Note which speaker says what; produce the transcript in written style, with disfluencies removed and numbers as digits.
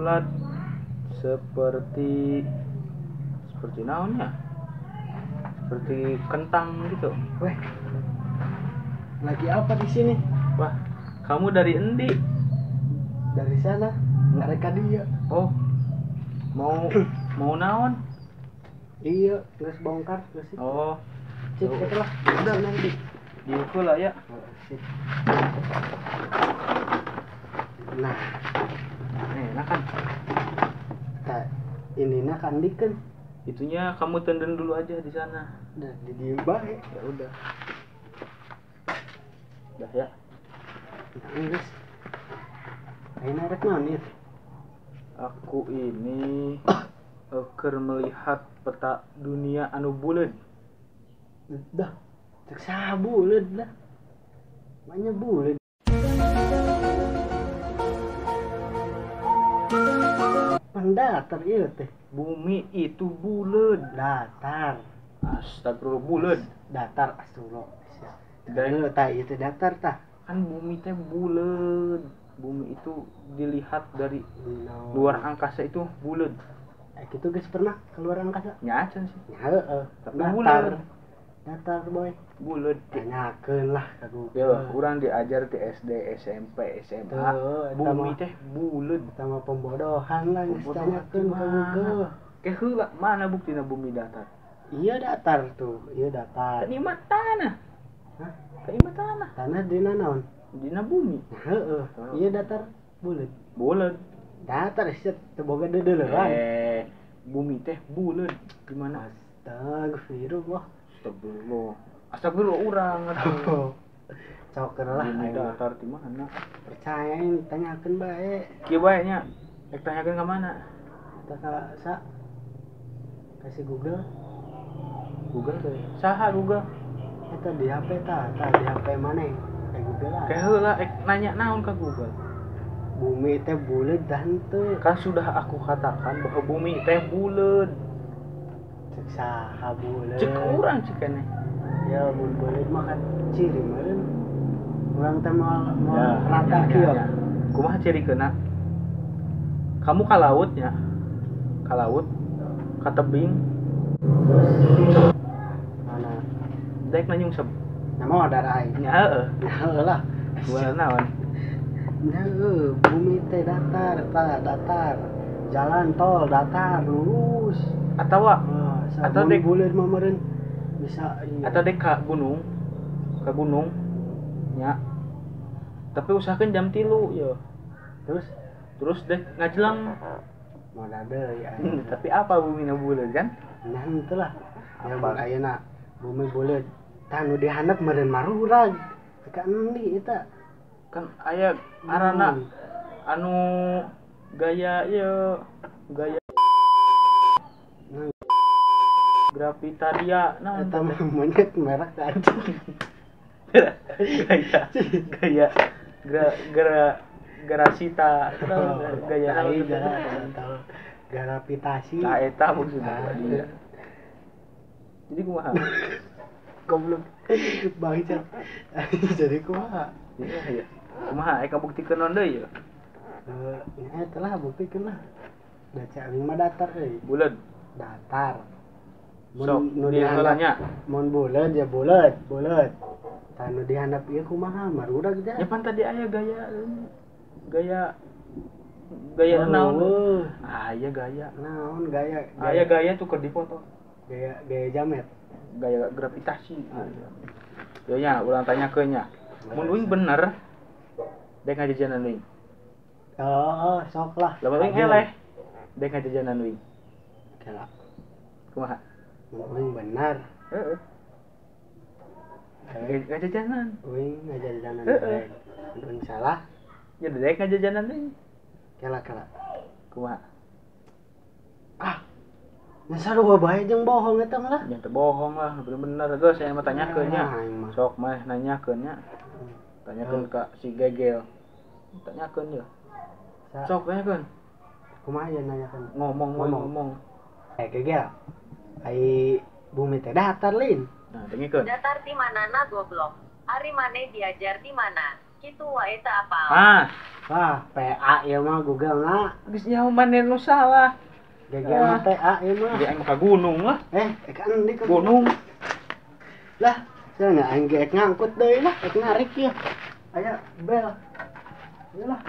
Speaker 1: Bulat seperti seperti naonnya? Seperti kentang gitu.
Speaker 2: Weh. Lagi apa di sini?
Speaker 1: Wah, kamu dari endi?
Speaker 2: Dari sana. Mereka dia.
Speaker 1: Oh. Mau mau naon?
Speaker 2: Iya, geus bongkar geus.
Speaker 1: Oh.
Speaker 2: Cik eta lah. Udah nanti.
Speaker 1: Diukur lah ya.
Speaker 2: Oh, sip. Nah,
Speaker 1: enak kan?
Speaker 2: Tah, inina kan dikeun.
Speaker 1: Itunya kamu tenden dulu aja di sana.
Speaker 2: Dah di dieu bae.
Speaker 1: Ya udah. Udah ya.
Speaker 2: Nah, geus. Ayeuna rek naon ieu?
Speaker 1: Aku ini keur melihat peta dunia anu buleud.
Speaker 2: Dah, cek saha buleud lah. Manya buleud. Pan datar ieu teh.
Speaker 1: Bumi itu buleud.
Speaker 2: Datar.
Speaker 1: Astagfirullah, buleud.
Speaker 2: Datar astagfirullah. Dan tah ieu teh datar tah.
Speaker 1: Kan bumi teh buleud. Bumi itu dilihat dari luar angkasa itu buleud.
Speaker 2: Gitu geus pernah keluar angkasa?
Speaker 1: Nya acan sih.
Speaker 2: Nya heeh.
Speaker 1: Tapi
Speaker 2: datar.
Speaker 1: Buleud.
Speaker 2: Datar boy.
Speaker 1: Buleud.
Speaker 2: Tanyakeun lah ka Google.
Speaker 1: Yo, urang diajar di SD, SMP, SMA.
Speaker 2: Tuh,
Speaker 1: bumi teh buleud.
Speaker 2: Eta mah pembodohan lah geus tanyakeun ka Google.
Speaker 1: Ke heula mana buktina bumi datar?
Speaker 2: Iya datar tuh, iya datar.
Speaker 1: Kan ieu mah tanah.
Speaker 2: Hah?
Speaker 1: Kan ieu mah tanah.
Speaker 2: Tanah dina naon?
Speaker 1: Dina bumi.
Speaker 2: Heeh. Iya datar buleud.
Speaker 1: Buleud.
Speaker 2: Datar set teu boga deudeuleun.
Speaker 1: Bumi teh buleud. Gimana?
Speaker 2: Astagfirullah.
Speaker 1: Astagfirullah. Astagfirullah urang atuh.
Speaker 2: Coker lah
Speaker 1: bumi datar di mana?
Speaker 2: Percayain, tanyakeun bae.
Speaker 1: Kieu bae nya. Rek tanyakeun ka mana?
Speaker 2: Eta ka sa kasih Google.
Speaker 1: Google teh. Saha Google?
Speaker 2: Eta di HP tah, tah di HP maneh. Ka Google lah.
Speaker 1: Ke heula rek nanya naon ka Google?
Speaker 2: Bumi teh buleud dan teu.
Speaker 1: Kan sudah aku katakan bahwa bumi teh buleud.
Speaker 2: Cek saha buleud?
Speaker 1: Cek urang cek keneh.
Speaker 2: Ya mun buleud mah kan ciri meureun. Urang teh moal rata kieu.
Speaker 1: Ya. Kumaha ciri keuna? Kamu ka laut nya. Ka laut, ka tebing.
Speaker 2: Mana?
Speaker 1: Daek nanyungsep.
Speaker 2: Nah modar aing.
Speaker 1: Nya heeh.
Speaker 2: Nya heeh lah.
Speaker 1: Bulan naon?
Speaker 2: Nah, bumi teh datar, tah datar. Jalan tol datar lurus.
Speaker 1: Atau atau dek
Speaker 2: buleud mah meureun bisa iya.
Speaker 1: Atau dek ka gunung nya. Tapi usahakeun jam 3 ya. Terus deh ngajelang.
Speaker 2: Modar deui aing.
Speaker 1: Tapi apa bumi na buleud kan?
Speaker 2: Nah, henteu lah. Ya mun ayeuna bumi buleud, tah nu dihandap meureun marurag. Teu ka endi eta?
Speaker 1: Kan aya arana anu gaya ieu gaya gravitaria naon
Speaker 2: eta mah monyet merek anjing.
Speaker 1: Gaya gaya gra grasita gaya
Speaker 2: naon gravitasi.
Speaker 1: Nah eta maksudna dia. Jadi kumaha?
Speaker 2: Goblok bangsat. Jadi kumaha?
Speaker 1: Iya ya. Kumaha eka buktikeun naon deui ya?
Speaker 2: Nya eta lah buktikeun lah. Da cek aing mah datar euy.
Speaker 1: Buleud.
Speaker 2: Datar.
Speaker 1: Mun nu dihandap
Speaker 2: mun buleud ya buleud, buleud. Tah nu dihandap ieu kumaha marurag teh.
Speaker 1: Ya pan tadi aya gaya gaya gaya naon? Aya gaya.
Speaker 2: Naon gaya?
Speaker 1: Aya gaya tuh keur dipoto.
Speaker 2: Gaya gaya jamet.
Speaker 1: Gaya gravitasi. Ya nya urang tanyakeun nya. Mun uing bener dek ngajajanan uing.
Speaker 2: Oh, sok lah.
Speaker 1: Lamun uing eleh dek ngajajanan uing.
Speaker 2: Kela.
Speaker 1: Kumaha?
Speaker 2: Mun uing bener.
Speaker 1: Heeh. Ngajajanan.
Speaker 2: Uing ngajajanan.
Speaker 1: Heeh.
Speaker 2: Mun uing salah,
Speaker 1: ya dek ngajajanan uing.
Speaker 2: Kela kela.
Speaker 1: Kumaha?
Speaker 2: Ah. Nya sarua bae jeung bohong eta mah lah.
Speaker 1: Nya teu bohong lah, bener-bener geus aya mah tanyakeun nya. Sok mah nanyakeun nya. Tanyakeun ka si Gegel. Tanyakeun ye. Sok tanyakeun.
Speaker 2: Kumaha ya nanyakeun?
Speaker 1: Ngomong.
Speaker 2: Gegel. Ai bumi teh datar lin.
Speaker 1: Nah, dengekeun.
Speaker 3: Datar di manana goblok. Ari maneh diajar di mana? Kitu wae teu apal.
Speaker 1: Ah,
Speaker 2: Wah, PA ieu mah Google na.
Speaker 1: Geus nyaho maneh nu salah.
Speaker 2: Gegel mah PA ieu mah.
Speaker 1: Jadi aing mah ka gunung lah.
Speaker 2: Eh, kan di ke
Speaker 1: Gunung.
Speaker 2: Lah, saya nggak aing ge ek ngangkut deui lah, ek narik ya. Aya bel. Ayo lah.